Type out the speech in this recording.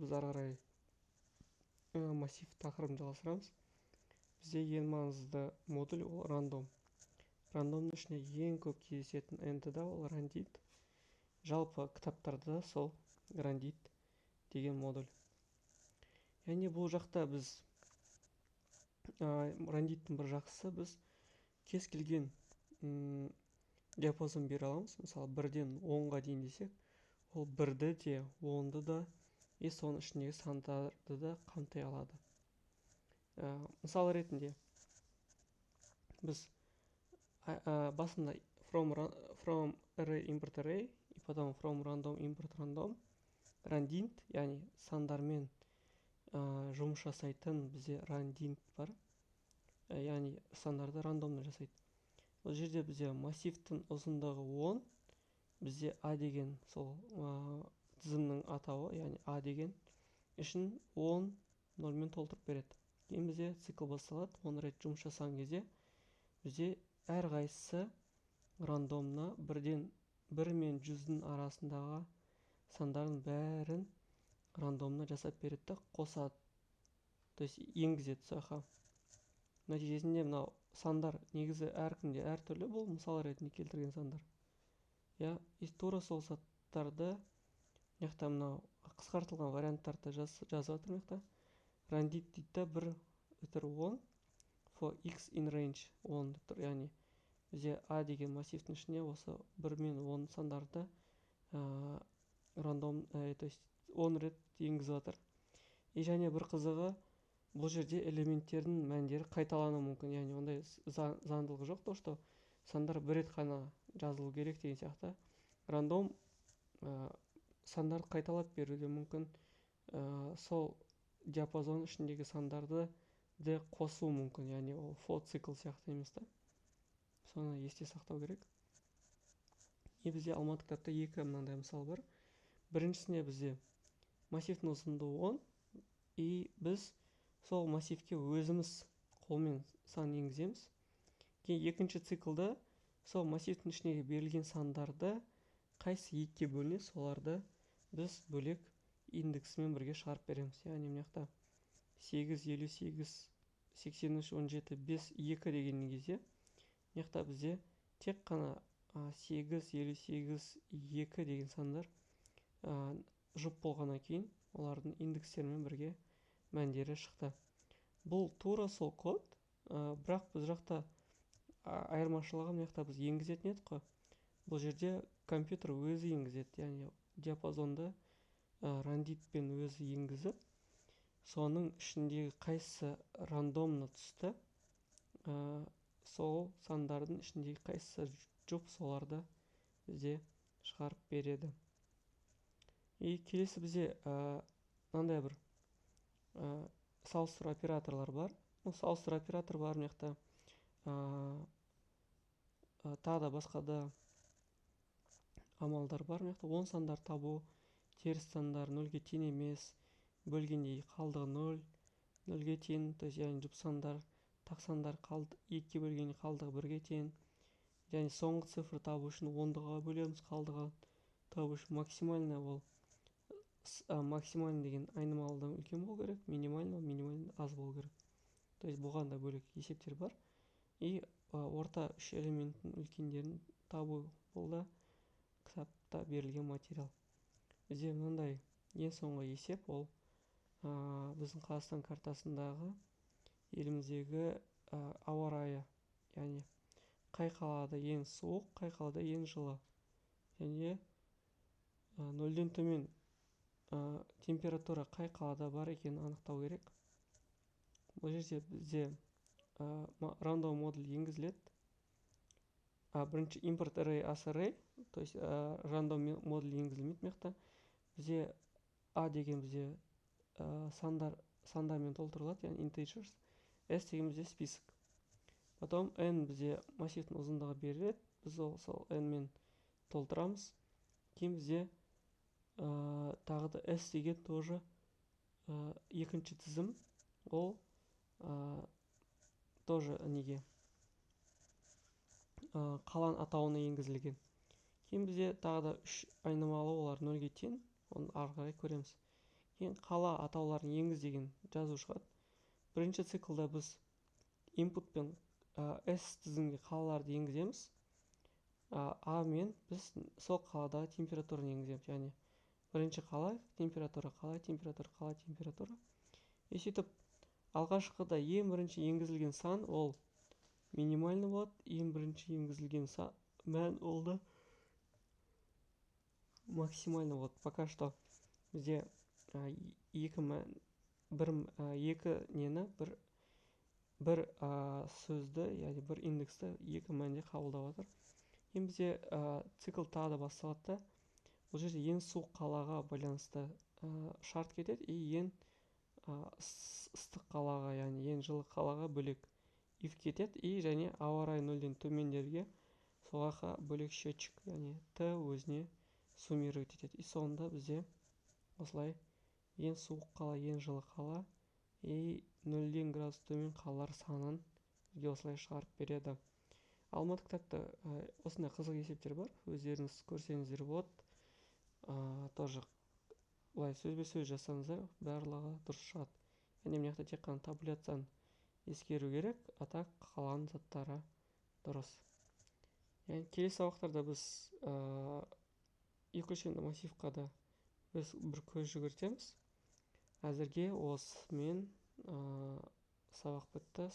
Біз ары қарай массив тақырыбын жалғастырамыз. Бізде ең маңызды модуль ол random. Рандомның ішінде ең көп кездесетін НТ да ол randint. Жалпы кітаптарда сол randint деген модуль. Яғни бұл жақта біз randint-тің бір жақсысы, біз кез келген диапазон бере аламыз. Мысалы, 1-ден 10-ға дейін десек, ол 1-ді де, 10-ды да и соның ішіндегі сандарды да қамти алады. Мысал ретінде біз басында from array import array и потом from random import random randint, яғни сандармен жұмыс жасайтын бізде randint бар, яғни сандарды рандомно жасайды. Бұл жерде бізде массивтің ұзындығы 10, бізде а деген сол тізімнің атауы, яғни а деген ішін 10 нөлмен толтырып береді. Кейін бізде цикл басталады. 10 рет жұмыс жасаған кезде бізде әрқайсысы рандомно 1 мен 100-дің арасындағы сандардың бәрін рандомно жасап береді да қосады, то есть енгізеді сол жаққа. Нәтижесінде мынау сандар негізі әркімде әртүрлі, бұл мысал ретінде келтірген сандар, иә. И тура сол заттарды мына жақта мынау қысқартылған варианттарды жазып жатыр. Мына жақта randint дейді да, 1 үтір 10 for x in range 10 деп тұр, яғни бізде а деген массивтің ішіне осы 1 мен 10 сандарды рандом, то есть 10 рет енгізіп жатыр. И және бір қызығы, бұл жерде элементтердің мәндері қайталануы мүмкін, яғни ондай заңдылығы жоқ, то что сандар бір рет қана жазылу керек деген сияқты. Рандом сандарды қайталап беруі де мүмкін, сол диапазон ішіндегі сандарды де қосу мүмкін, яғни ол for цикл сияқты емес та, соны есте сақтау керек. И бізде Алматы кітапта екі мынандай мысал бар. Біріншісінде бізде массивтің ұзындығы 10 и біз сол массивке өзіміз қолмен сан енгіземіз. Кейін екінші циклда сол массивтің ішіндегі берілген сандарды қайсы екіге бөлінеді, соларды біз бөлек индексімен бірге шығарып береміз. Яғни мына жақта 8, 58, 83, 17, 5, 2 деген кезде мына жақта бізде тек қана 8, 58, 2 деген сандар жұп болғаннан кейін олардың индекстерімен бірге мәндері шықты. Бұл тура сол код, бірақ бұл жақта айырмашылығы, мына жақта біз енгізетін едік қой, бұл жерде компьютер өзі енгізеді, яғни диапазонды randint-пен өзі енгізіп, соның ішіндегі қайсысы рандомно түсті, сол сандардың ішіндегі қайсысы жұп, соларды бізде шығарып береді. И келесі бізде мынандай бір салыстыру операторлар бар. Ну, салыстыру оператор бар мына жақта, тағы да басқа да амалдар бар. Мына жақта оң сандар табу, теріс сандар, нөлге тең емес, бөлгенде қалдығы нөл, нөлге тең, то есть яғни жұп сандар, тақ сандар, екіге бөлгенде қалдығы бірге тең. Және соңғы цифр табу үшін ондыға бөлеміз қалдығы табу үшін. Максимальный, ол максимальный деген айнымалыдан үлкен болу керек, минимальный, ол минимальный аз болу керек, то есть бұған да бөлек есептер бар. И орта үш элементтің үлкендерін табу, бұл да кітапта берілген материал. Бізде мынандай ең соңғы есеп, ол біздің Қазақстан картасындағы еліміздегі ауа райы, яғни қай қалада ең суық, қай қалада ең жылы және нөлден төмен температура қай қалада бар екенін анықтау керек. Бұл жерде бізде random модуль енгізіледі. Бірінші import array as array, то есть random модуль енгізілмейді. Мына жақта бізде а деген бізде сандар, сандармен толтырылады, яғни integers, s деген бізде список, потом n бізде массивтің ұзындығы беріледі, біз ол сол n мен толтырамыз. Кейін бізде тағы да s деген тоже екінші тізім, ол тоже неге қаланың атауына енгізілген. Кейін бізде тағы да үш айнымалы, олар нөлге тең, оны ары қарай көреміз. Кейін қала атауларын енгіз деген жазу шығады. Бірінші циклда біз input пен S тізімге қалаларды енгіземіз. А мен біз сол қаладағы температураны енгіземіз. Яғни бірінші қала температура, қала температура, қала температура. И сөйтіп алғашқыда ең бірінші енгізілген сан ол минимальный болады, ең бірінші енгізілген мән ол да максимальный болады. Пока что бізде екі мән, бір екі нені, бір сөзді, яғни бір индексті екі мәнде қабылдап жатыр. Енді бізде цикл тағы да басталады да, бұл жерде ең суық қалаға байланысты шарт кетеді и ең ыстық қалаға, яғни ең жылы қалаға бөлек if кетеді, и және ауа райы нөлден төмендерге соларға бөлек счетчик, яғни т өзіне суммировать етеді. И соңында бізде осылай ең суық қала, ең жылы қала и 0 градус төмен қалалар санын бізге осылай шығарып береді. Алматы кітапта осындай қызық есептер бар, өздеріңіз көрсеңіздер болады. Тоже былай сөзбе сөз жазсаңыздар, барлығы дұрыс шығады. Яғни мына жақта тек қана табуляцияны ескеру керек, а так қалған заттары дұрыс. Яғни келесі сабақтарда біз екі өлшемді массивқа да біз бір көз жүгіртеміз. Әзірге осымен сабақ бітті.